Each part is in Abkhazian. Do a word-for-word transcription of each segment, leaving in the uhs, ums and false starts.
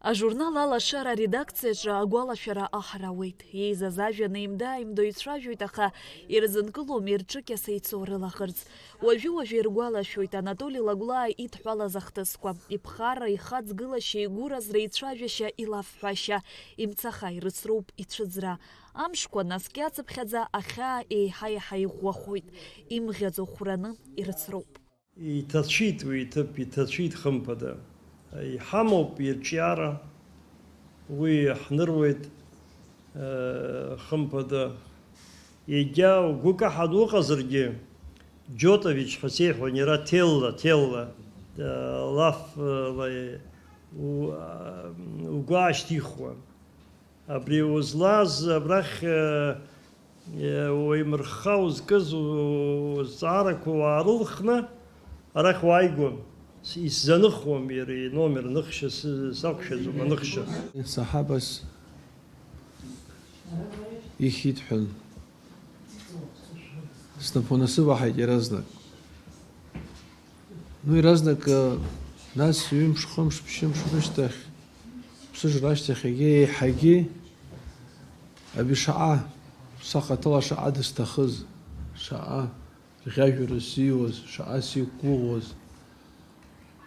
Ажурнал Алашара аредакциаҿы агәалашәара аҳарауеит. Еизаз ажәа неимда-ааимдо ицәажәоит, аха ирзынкылом ирҿыкьаса ицо рылаӷырӡ. Уажәы-уажәы иргәалашәоит Анатоли Лагәлаа идҳәалаз ахҭысқәа. Иԥхарра, ихаҵгылашьа, игәыразра, ицәажәашьа, илафҳәашьа. Имцаха ирыцроуп ицәыӡра. Амшқәа наскьацыԥхьаӡа ахьаа еиҳа-еиҳа иӷәӷәахоит. Имӷьаӡо хәраны ирыцроуп. Иҭацәит уи иҭыԥ, иҭацәит хымԥада. Иҳамоуп ирҿиара, уи иаҳныруеит, э, хымԥада. Егьа угәы каҳан уҟазаргьы, Џьотович ҳәа сеиҳәон, иара Ҭелла, Ҭелла, э, лаф, э, ла-, у-, а, угәы аашьҭихуан. Абри узлаз абрахь, э, э, уеимырхха узкыз у-, узҵаарақәа уаарылхны арахь уааигәан. С-, исзаныхуам иара иномер, ныхшьа сы-, сақәшәаӡом, аныхшьа. Саҳабас ихьит ҳәан. Снапы унасываҳаит иаразнак. Ну, иаразнак, э, нас ҩымш, хымш, ԥшьымш рышьҭахь, ԥсыжра ашьҭахь егьа еиҳагьы абри шаҟа, сахаҭала шаҟа дысҭахыз, шаҟа рӷьажәра сзиуаз, шаҟа сиқәгәыӷуаз,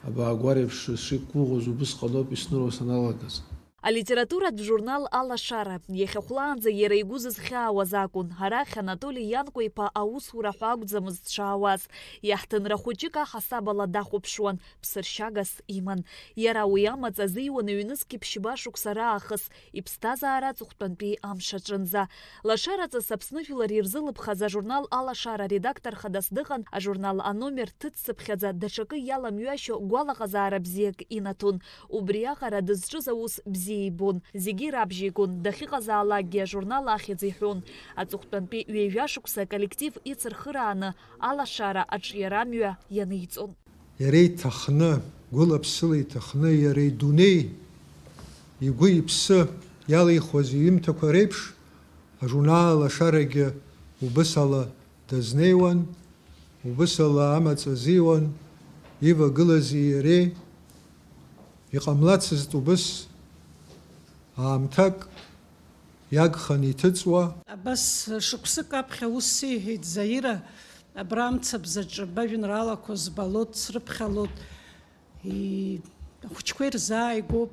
абаагәареиԥш сшиқәгәыӷуаз убысҟаноуп исныруа саналагаз. Алитературатә журнал Алашара, иахьа хәлаанӡа иара игәы зызхьаауаз акәын. Арахь Анатоли Ианкәа-иԥа аусура ҳәа акәӡамызт дшаауаз. Иаҳҭынра хәыҷык аҳасабала дахәаԥшуан, ԥсыршьагас иман. Иара уи амаҵ азиуан ҩнызқьи ԥшьба шықәса раахыс, иԥсҭазаара аҵыхәтәантәи амш аҿынӡа. Лашараҵас Аԥсны жәлар ирзылыԥхаз ажурнал Алашара редактор хадас дыҟан, ажурнал аномер ҭыҵцыԥхьаӡа даҽакы иаламҩашьо гәалаҟазаара бзиак инаҭон. Убриаҟара дызҿыз аус бзиа ибон, зегьы ирабжьеигон, дахьыҟазаалакгьы ажурнал ахьӡ иҳәон. Аҵыхәтәантәи ҩажәа шықәса аколлектив ицырхырааны Алашара аҿиара амҩа ианиҵон. Иара иҭахны, гәыла-ԥсыла иҭахны, иара идунеи, игәы-иԥсы иалихуаз иҩымҭақәа реиԥш, ажурнал Алашарагьы убыс ала дазнеиуан, убыс ала амаҵ азиуан, ивагылази иареи. Иҟамлацызт убыс аамҭак иагханы иҭыҵуа. Абас шықәсык аԥхьа ус сеиҳәеит, Заира, абра амцабзаҿы бажәеинраалақәа збалоит, срыԥхьалоит. И-, ахәыҷқәа ирзааигәоуп,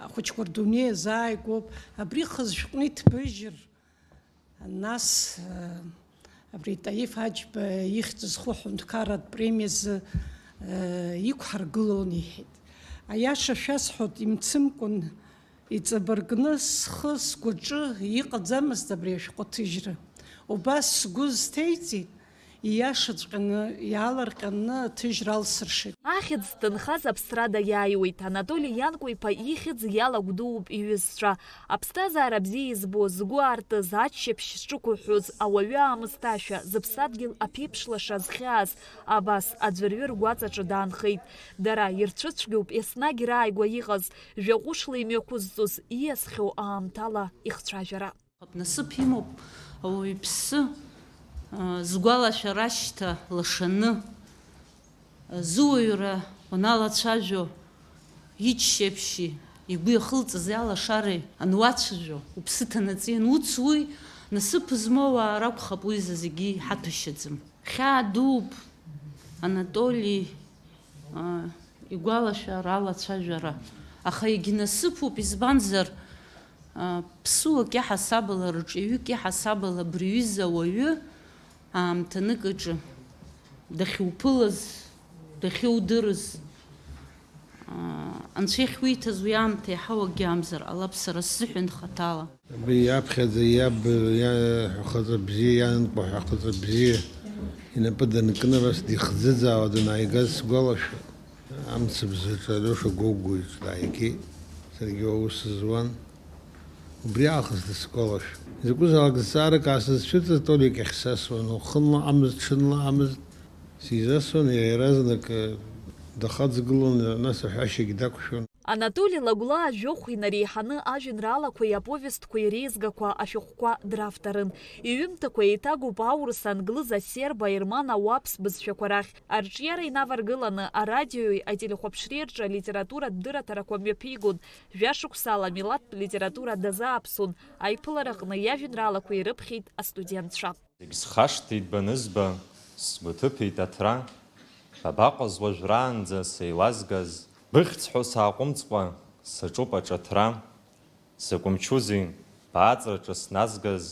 ахәыҷқәа рдунеи азааигәоуп. Абри хы-зшәҟәны иҭбыжьыр, нас, э, абри Таиф Аџьба ихьӡ зху аҳәынҭқарратә премиазы, э, иқәҳаргылон, иҳәеит. Аиаша шәасҳәоит, имцымкәан, иҵабыргны схы-сгәаҿы иҟаӡамызт абри ашәҟәы аҭыжьра. Убас сгәы зҭеиҵеит, ииашаҵәҟьаны, иаалырҟьаны аҭыжьра алсыршеит. Ахьӡ зҭынхаз аԥсрада иааиуеит. Анатоли Ианкәа-иԥа ихьӡ иалагәдууп иҩызцәа. Аԥсҭазаара бзиа избоз, згәы аартыз, аччаԥшь зҿықәыҳәҳәоз, ауаҩы аамысҭашәа, зыԥсадгьыл аԥеиԥш лаша зхьааз, абас аӡәырҩы ргәаҵаҿы даанхеит. Дара ирцәыцәгьоуп еснагь рааигәа иҟаз, жәаҟәышла имҩақәызҵоз, ииасхьоу аамҭала ихцәажәара. Насыԥ имоуп ауаҩԥсы, а, згәалашәара ашьҭа лашаны, а, зыуаҩра уаналацәажәо, иччаԥшьи игәы иахылҵыз алашареи ануацәажәо, уԥсы ҭанаҵы иануцу, уи насыԥ змоу ауаа ракәхап, уи зегьы иҳаҭәашьаӡам. Хьаа дууп Анатоли, а, игәалашәара, алацәажәара. Аха егьнасыԥуп, избанзар, а, ԥсуак иаҳасабала, рҿиаҩык иаҳасабала абри аҩыза ауаҩы аамҭанык аҿы дахьуԥылаз, дахьудырыз, а, анцәа иахьуиҭаз уи аамҭа иаҳа уагьаамзар ҟалап сара сзыҳәан хаҭала. Абри иаԥхьаӡа иаб иа-, ҳәа хаҵа бзиа, ианкәа ҳәа хаҵа бзиа инапы данкны, абас дихӡыӡаауа данааигаз сгәалашәоит. Амцабзаҿы Алиоша Гогәуеиҿ дааигеит. Саргьы аус зуан. Убри аахыс дысгәалашәоит. Изакәызаалак зҵаарак аасызцәырҵыз Толик иахь сасуан, уахынла амыз, ҽынла амыз. Сизасуан, иара иаразнак, э, дахаҵгылон, нас аҳәашьагьы дақәшәон. Анатоли Лагәлаа жәохә инареиҳаны ажәеинраалақәеи аповестқәеи реизгақәа ашәҟәқәа дравторын. Иҩымҭақәа еиҭагоуп аурыс, англыз, асерб, аерман, ауаԥс бызшәақәа рахь. Арҿиара инаваргыланы арадиои ателехәаԥшреи рҿы алитературатә дырраҭарақәа мҩаԥигон. Жәашықәсала амилаҭтә литература дазааԥсон. Аиԥылараҟны иажәеинраалақәа ирыԥхьеит астудентцәа. Зегь схашҭит банызба, сгәы ҭыԥеит аҭра. Бабаҟаз уажәраанӡа сеилазгаз, быхьӡ ҳәа сааҟәымҵкәа, саҿуп аҿыҭра. Закә мчузеи бааҵраҿы сназгаз?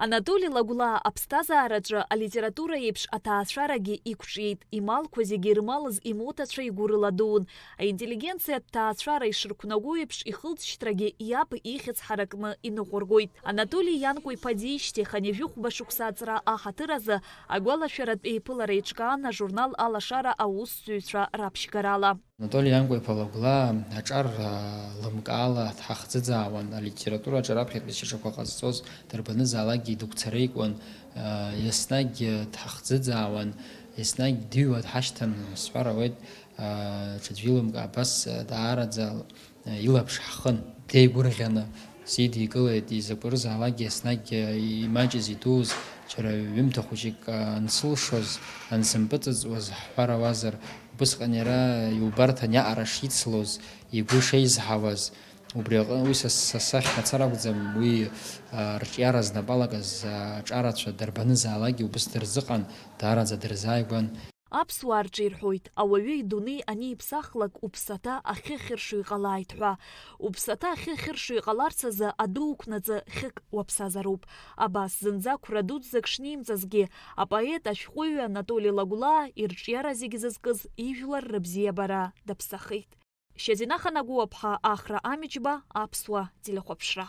Анатоли Лагәлаа аԥсҭазаараҿы алитература еиԥш аҭаацәарагьы иқәҿиеит, ималқәа зегьы ирмалыз имоҭацәа игәы рыладуун. Аинтеллигенциатә ҭаацәара ишырқәнаго еиԥш, ихылҵшьҭрагьы иаб ихьӡ ҳаракны иныҟәыргоит. Анатоли Ианкәа-иԥа диижьҭеи хынҩажәи хәба шықәса аҵра аҳаҭыр азы агәалашәаратә еиԥылара еиҿкаан ажурнал Алашара аусзуҩцәа раԥшьгарала. Анатоли Ианкәа-иԥа Лагәлаа аҿар, а, лымкаала дҳахӡыӡаауан, алитератураҿы раԥхьатәи шьаҿақәа ҟазҵоз дарбанызаалакгьы идыгәцареикуан, а, еснагь дҳахӡыӡаауан, еснагь дыҩуа дҳашьҭан, сҳәар ауеит, а, ҽаӡә илымкаа, абас, а, даараӡа, а, илаԥш ҳхын. Деигәырӷьаны сидикылеит, изакә рызаалакгьы еснагь, а, имаҷыз идуз, џьара ҩымҭа хәыҷык, а, ансылшоз, ансымпыҵыҵуаз ҳҳәар ауазар, Убысҟан иара иубарҭан иаҟара шицлоз, игәы шеизҳауаз. Убри аҟны уи са, са сахь мацара акәӡам, уи, а, рҿиара знапы алакыз, а, аҿарацәа дарбанызаалакгьы убыс дырзыҟан, даараӡа дырзааигәан. Аԥсуаа рҿы ирҳәоит, ауаҩы идунеи аниԥсахлак уԥсаҭа ахьы хьыршо иҟалааит ҳәа. Уԥсаҭа ахьы хьыршо иҟаларц азы аду уқәнаҵы хьык уаԥсазароуп. Абас зынӡа қәра дуӡӡак шнимҵазгьы, апоет ашәҟәыҩҩы Анатоли Лагәлаа ирҿиара зегьы зызкыз ижәлар рыбзиабара даԥсахеит. Шьазина Ханагәуаԥҳа, Ахра Амичба, Аԥсуа телехәаԥшра.